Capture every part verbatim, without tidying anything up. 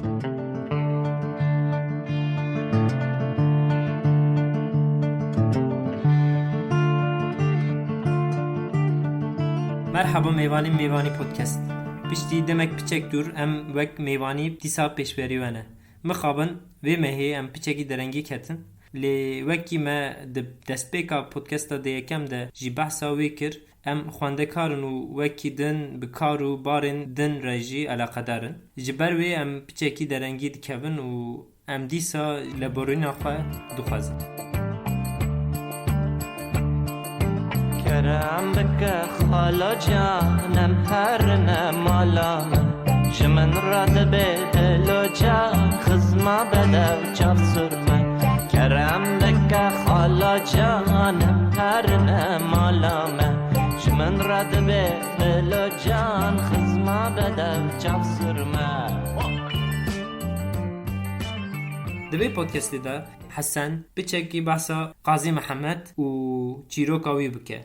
Merhaba mêvanî, Mêvanî Podcast. Piştî demek piçek dûr em wek mêvanî dîsa pêşberî we ne. Mixabin vê mehê em piçekî derengî ketin. Lê wekî me di destpêka podcasta dê yekem de jî behsa wê kir, em xwendekar in û wekî din bi kar û barên din re jî eleqedar in. Ji ber wê em piçekî derengî dikevin û em dîsa leborîna xwe dixwazin. Kerem bike xala can, em herine mala me. Ji min re dibe dilocan, xizma bedew çav surme. Kerem bike xala can, em herine mala me. Ji min re dibe dilocan, xizma bedew çav surme. Di vê podcastê de Hesen piçekî behsa Qazî Mihemed û çîroka wî bike.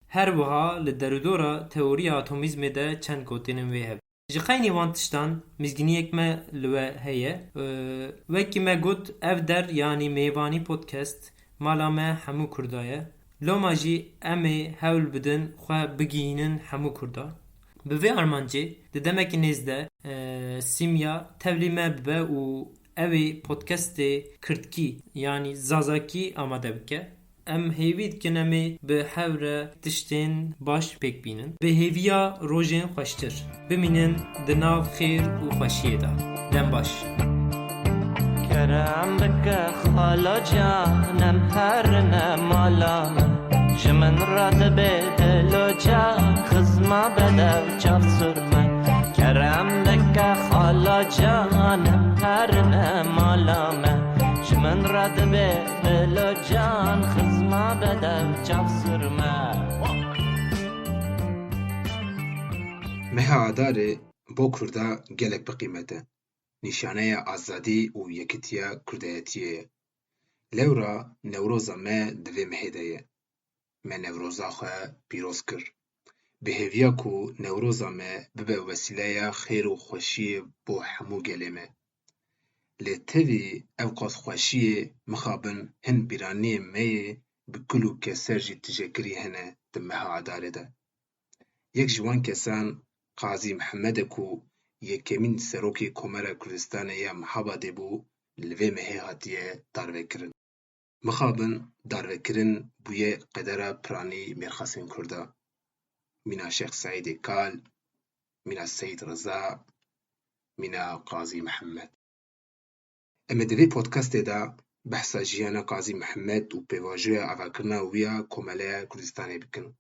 Her wiha li derûdora teoriya atomîzmê de çend gotên in wê hebe. Ji xeynî wan tiştan mizgîniyek me li we heye. Ee, wekî me got, ev der, yanî Mêvanî Podcast, mala me hemû Kurda ye. Loma jî em ê hewl bidin xwe bigihînin hemû Kurda. Bi vê armancê di demekî nêz de, e, Sîmya tevlî me bibe û ew ê podcastê Kirdkî, yanî Zazakî amade bike. Em hêvî dikin em ê bi hev re tiştên baş pêk bînin. Bi hêviya rojên xweştir. Bimînin di nav xêr û xweşiyê de. Dem baş. Kerem bike xala can, em herine mala me. Ji min re dibe dilocan, xizma bedew çav surme. Kerem bike xala can, em herine mala me. Ji min re dibe dilocan, xizma bedew çav surme. Meha Adarê bo Kurda gelek bi qîmet e. Nîşaneya azadî û yekitiya kurdayetiyê ye. Lewra Newroza me di vê mehê de ye. Me Newroza xwe pîroz kir. Bi hêviya ku Newroza me bibe wesîleya xêr û xweşiyê bo hemû gelê me. Lê tevî ew qas xweşiyê mixabin hin bîraniyên me yê bi kul û keser jî tijekirî hene di meha Adarê de. Yek ji wan kesan Qazî Mihemed e ku yekemîn serokê Komara Kurdistanê ya Mihabadê bû, li vê mehê hatiye darvekirin. Mixabin darvekirin bûye qedera piranî mêrxasên Kurda. Mîna Şêx Seîdê Kal, mîna Seyîd Riza, mîna Qazî Mihemed. Em ê di vê podcastê de behsa jiyana Qazî Mihemed û pêvajoya avakirina wî ya Komeleya Kurdistanê bikin.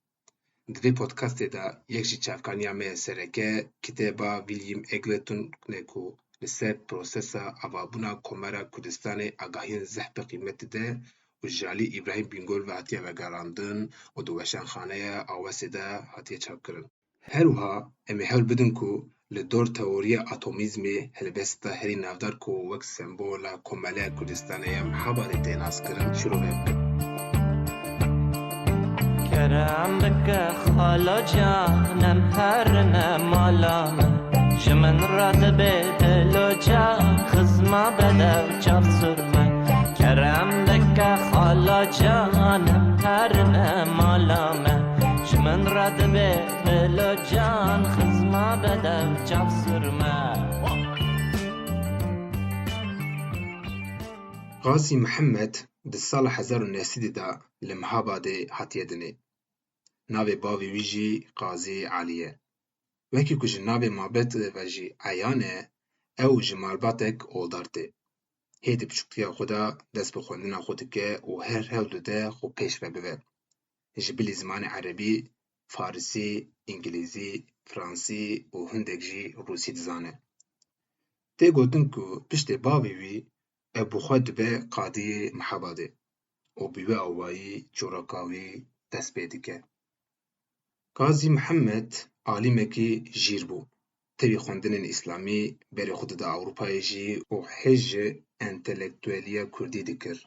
Di vê podcastê de yek ji çavkaniya me ya sereke kitêba William Eggleton ne ku li ser prosesa avabûna Komara Kurdistanê agahiyên zehf bi qîmet dide û ji alî Îbrahîm Bingol ve hatiye vegerandin û di Weşanxaneya Awasê de hatiye çapkirin. Her wiha em ê hewl bidin ku li dor teoriya atomîzmê helbesta herî navdar ku wek sembola Komeleya Kurdistanê ya Mihabadê tê naskirin, şirove bikin. Kerem bike xala can, em herine mala me. Ji min re dibe dilocan, xizma bedew çav surme. Kerem bike xala can, em herine mala me. Ji min re dibe dilocan, xizma bedew çav surme. Qazî Mihemed di sala hezar û neh sed de li Mihabadê hatiye dinê. Navê bavê wî jî Qazî Elî ye. Wekî ku ji navê malbatê ve jî eyan e, ew ji malbatek oldar tê. Hê di piçûktiya xwe de dest bi xwendina xwe dike û her hewl dide xwe pêş ve bibe. Ji bilî zimanê erebî, farisî, îngilîzî, fransî û hindek jî rûsî dizane. Tê gotin ku piştê bavê wî ew bi xwe dibe qadiyê Mihabadê û bi wê awayî çîroka wî dest pê dike. Qazî Mihemed alîmekî jîr bû. Tevî xwendinên îslamî berê xwe dida Ewropayê jî û hêj ji entelektueliya kurdî dikir.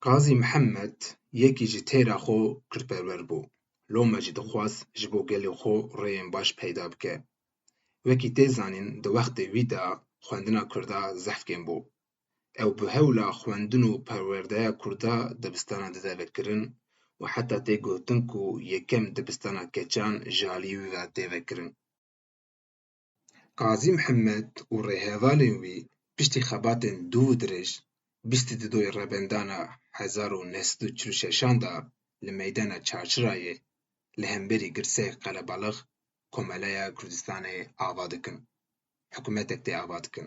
Qazî Mihemed yekî ji têra xwe kurdperwer bû. Loma jî dixwest ji bo gelê xwe rêyên baş peyda bike. Wekî tê zanîn, di wextê wî de xwendina kurda zehf kêm bû. Ew bi hewla xwendin û perwerdeya kurda dibistana dide vekirin û heta tê gotin ku yekem dibistana keçan ji alî wî ve tê vekirin. Qazî Mihemed û rêhevalên wî piştî xebatên dû û dirêj, bîst û du Rebendana hezar û neh sed û çil û şeşan de li meydana Çarçirayê li hemberî girseyek qelebalix Komeleya Kurdistanê ava dikin. Hikûmetek tê ava dikin.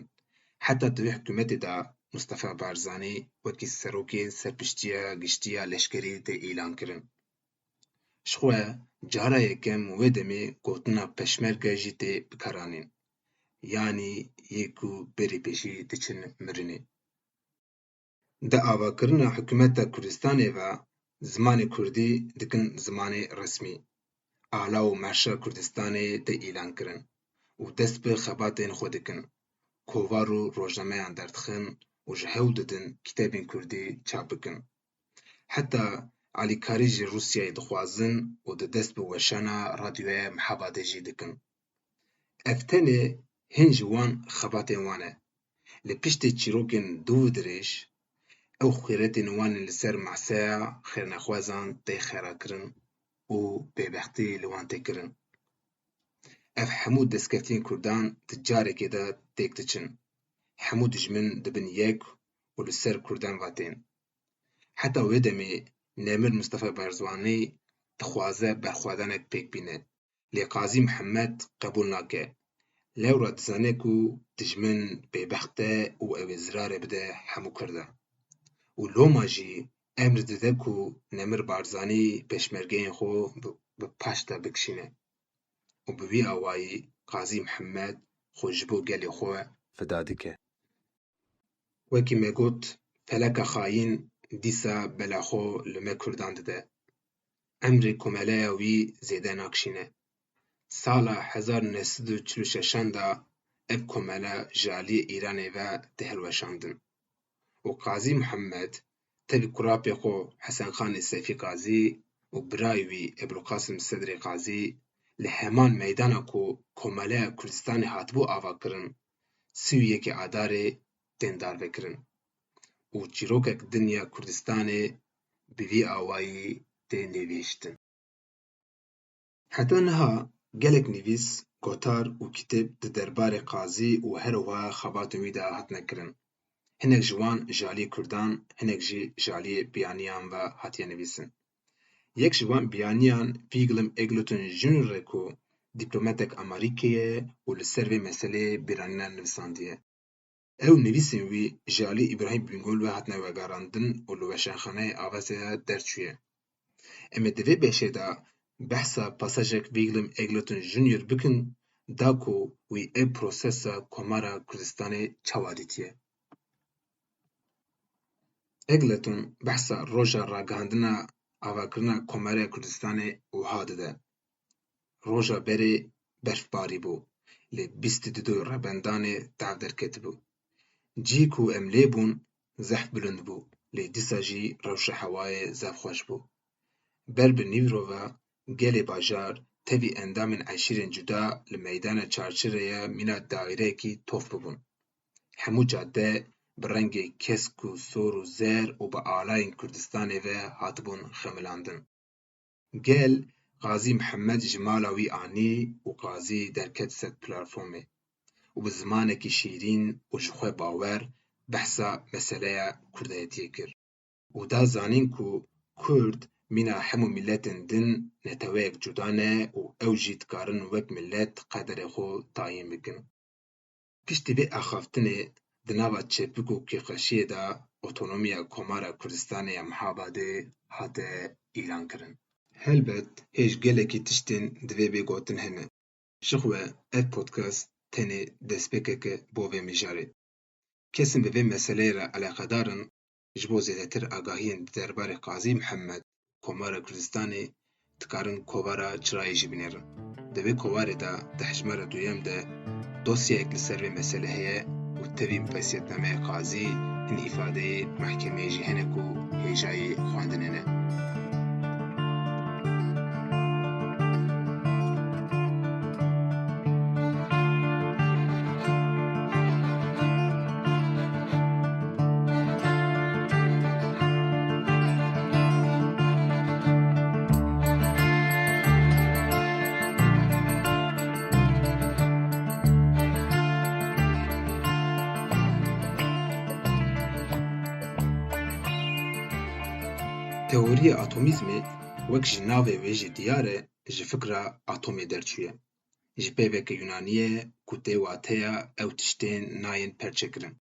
Heta di vê hikûmetê de Mustafa Barzanî wekî serokê serpiştiya giştî ya leşkerî tê îlan kirin. Ji xwe cara yekem wê demê gotina peşmerge jî tê bikaranîn. Yanî yê ku berê pêşî diçin mirinê. Di avakirina hikûmeta Kurdistanê ve zimanê kurdî dikin zimanê resmî. Ala û merşa Kurdistanê tê îlan kirin û dest bi xebatên xwe dikin. Kovar û rojnameyan derdixin û ji hewl didin kitêbên kurdî çap bikin. Heta alîkarî ji Rûsyayê dixwazin û di dest bi weşana radyoya Mihabadê jî dikin. Ev tenê hin ji wan xebatên wan e. Li piştê çîrokên dû û dirêj, ew xîretên wan ên li ser maseya xêrnexwazan tê xêrakirin û bêbextî li wan tê kirin. Ev hemû destkeftiyên kurdan di carekê de têk diçin. Hemû dijmin dibin yek û li ser kurdan ve tên. Heta wê demê Nemir Mustafa Barzanî dixwaze berxwedanek pêk bîne. Lê Qazî Mihemed qebûl nake. Lewra dizane ku dijmin bêbext e û ew ê zirarê bide hemû kurdan. Û loma jî emr dide ku Nemir Barzanî pêşmergeyên xwe bi, bi paş de bikişîne. Û bi vî awayî Qazî Mihemed xwe ji bo gelê xwe fida dike. Wekî me got, feleka xayîn dîsa bela xwe li me kurdan dide. Emrê komeleya wî zêde nakişîne. Sala hezar û neh sed û çil û şeşan de ev komele ji aliyê Îranê ve tê hilweşandin. Û Qazî Mihemed tevî kurapê xwe Hesenxanê Seyfî Qazî û birayê wî Ebûlqasim Sedrê Qazî li heman meydana ku Komeleya Kurdistanê hatibû avakirin, sî û yekê Adarê tên darvekirin û çîrokek din ya Kurdistanê bi vî awayî tê nivîştin. Heta niha gelek nivîs, gotar û kitêb di derbarê Qazî û her wiha xebatên wî de hatine kirin. Hinek ji wan ji aliyê kurdan, hinek jî ji aliyê biyaniyan ve hatiye nivîsin. Yek ji van biyaniyan Wilhelm Eggleston Junior e ku dîplomatek Amerîkî ye û li ser vê meseleyê bîranîna nivîsandiye. Ew nivîsên wî ji alî Îbrahîm Bingol ve hatine vegerandin û li Weşanxaneyê Avazê de derçûye. Em ê di vê beşê de behsa pasajek Wilhelm Eggleston Junior bikin, da ku wî ev prosesa Komara Kurdistanê çawa dîtiye. Eggleston behsa roja ragihandina avakirina Komara Kurdistanê wiha dide. Roja berê berfbarî bû, lê bîst û du Rebendanê tav derketibû. Cî ku em lê bûn zehf bilind bû, lê dîsa jî rewşa hewayê zehf xweş bû. Ber bi nîvro ve gelê bajar tevî endamên eşîrên cuda li meydana Çarçireyê mîna daîreyekî tof bibûn. Hemû cadde bi rengê kesk û sor û zer û bi alayên Kurdistanê ve hatibûn xemilandin. Gel Qazî Mihemed ji mala wî anî û Qazî derket ser platformê û bi zimanekî şîrîn û ji xwe bawer behsa meseleya kurdayetiyê kir û da zanîn ku kurd mîna hemû miletên din neteweyek cuda ne û ew jî dikarin wek milet qederê xwe tayîn bikin. Piştî vê axaftinê di nava çepik û kêfxweşiyê de otonomiya Komara Kurdistanê ya Mihabadê hate îlankirin. Helbet hêj gelekî tiştên divê bê gotin hene. Jixwe ev podcast tenê destpêkek e bo vê mijarê. Kesên bi vê meseleyê re eleqedar in, ji bo zêdetir agahiyên di derbarê Qazî Mihemed, Komara Kurdistanê, dikarin kovara Çirayê jî binêrin. Di vê kovarê de di hejmara duyem de dosyayek li ser vê mesele heye û tevî wesiyetnameya Qazî hin îfadeyên mehkemeyê jî hene ku hêjayê xwendinê ne. Teoriyê atomîzmê, wek ji navê wê jî diyar e, ji fikra atomê derçûye. Ji peyveke Yunanî ye ku tê wateya ew tiştên nayên perçekirin.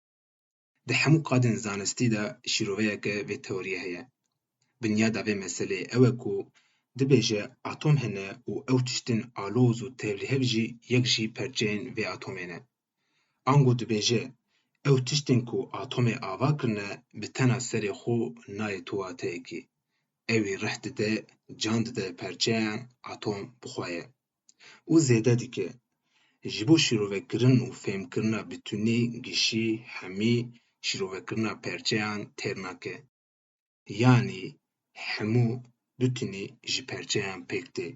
Di hemû qadên zanistî de şîroveyeke vê teoriyê heye. Binyada vê meseleyê ew e ku dibêje atom hene û ew tiştên aloz û tevlihev jî yek jî perçeyên vê atomê ne. Ango dibêje, ew tiştên ku atomê ava kirine, bi tena serê xwe nayê tu wateyekî. Ew î rih dide, can dide perçeyan, atom bi xwe ye. Û zêde dike, ji bo şîrovekirin û fêmkirina bitunî, gişî, hemî, şîrovekirina perçeyan têr nake. Yanî hemû bitunî ji perçeyan pêk tê.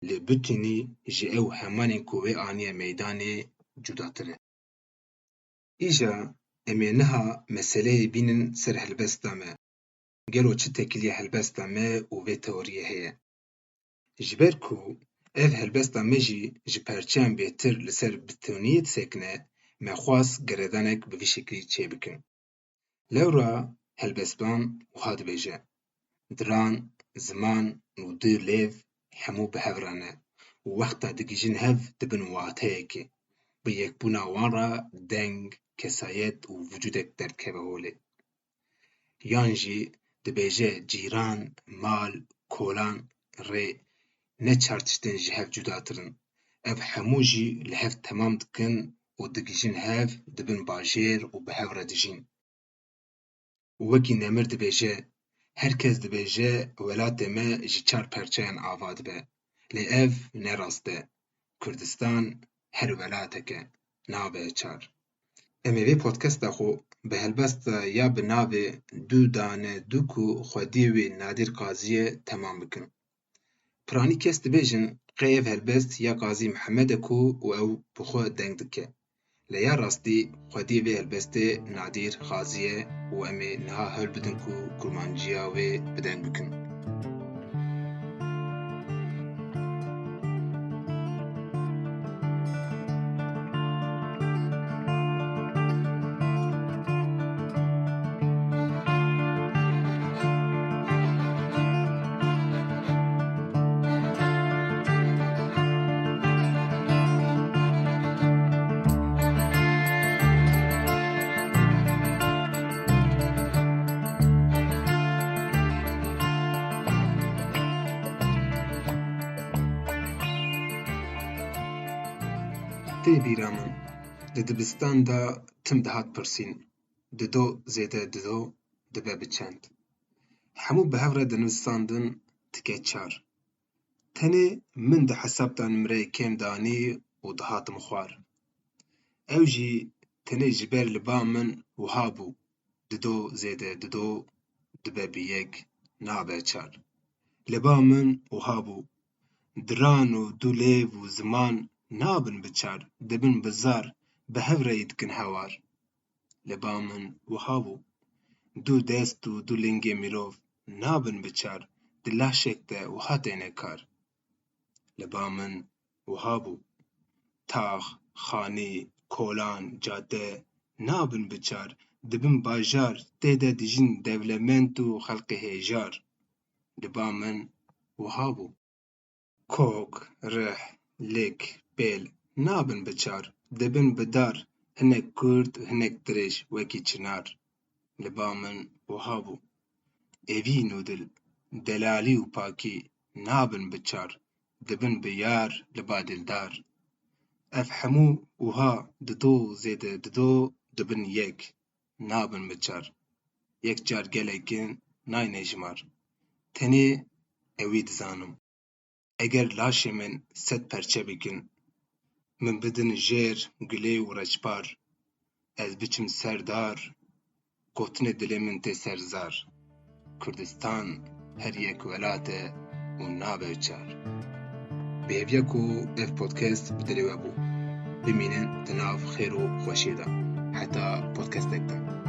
Lê bitunî ji ew hemanên ku wê aniye meydanê cudatir e. Îja em ê niha meseleyê bînin ser helbesta me. Gelo çi tekilî helbesta me û vê teoriyê heye? Ji ber ku ev helbesta me jî ji perçeyan bêtir li ser bituniyê disekine, me xwest geredanek bi vî şeklî çêbikin. Lewra helbestvan wiha dibêje, diran, ziman û du lêv hemû bi hev re ne û wexta digihîjin hev dibin wateyekê. Bi yekbûna wan re deng, kesayet û vücudek derdikeve holê. Yan jî dibêje cîran, mal, kolan, rê ne çar tiştên ji hev cudatir in. Ev hemû jî li hev temam dikin û digihîjin hev, dibin bajêr û bi hev re dijîn. Û wekî nemir dibêje, her kes dibêje welatê me ji çar perçeyan ava dibe. Lê ev ne rast e. Kurdistan her welatek e, nabe çar. Em ê vê podcasta xwe bi helbesta ya bi navê Du dane du ku xwediyê wê Nadîr Qazî ye temam bikin. Piranî kes dibêjin, qey ev helbest ya Qazî Mihemed e ku û ew bi xwe deng dike. Lê ya rastî xwediyê vê helbestê Nadîr Qazî ye û em ê niha hewl bidin ku kurmanciya wê bi deng bikin. Tê bîra min, di dibistan de tim dihat pirsîn, dido zêde dido dibe bi çend? Hemû bi hev re dinivîsandin tike çar. Tenê min di hesab de nimreyê kêm danî û dihatim xwar. Ew jî tenê ji ber li ba min wiha bû, dido zêde dido dibe bi yek, nabe çar. Li ba min wiha bû, diran û du lêv û ziman nabin bi çar, dibin bi zar, bi hev re yî dikin hewar. Li ba min wiha bû, du dest û du lingê mirov nabin bi çar, di laşek de wiha têne kar. Li ba min wiha bû, tax, xanî, kolan, cade nabin bi çar, dibin bajar, tê de dijîn dewlemend û xelkê hêjar. Li ba min wiha bû, kok, rih, lik, pêl nabin bi çar, dibin bi dar, hinek kurt û hinek dirêj wekî çinar. Li ba min wiha bû, evîn û dil, delalî û pakî nabin bi çar, dibin bi yar li ba dildar. Ev hemû wiha dido zêde dido dibin yek, nabin bi çar. Yek car gelek in, nayne jimar. Tenê ewî dizanim. Eger laşê min sed perçe bikin, min bidin jêr gulê û reçpar, ez biçim ser dar, gotinê dilê min tê ser zar. Kurdistan her yek welat e û nabe çar. Bi hêviya ku ev podcast bi dilê we bû. Bimînin di nav xêr û xweşiyê de. Heta podcastek din.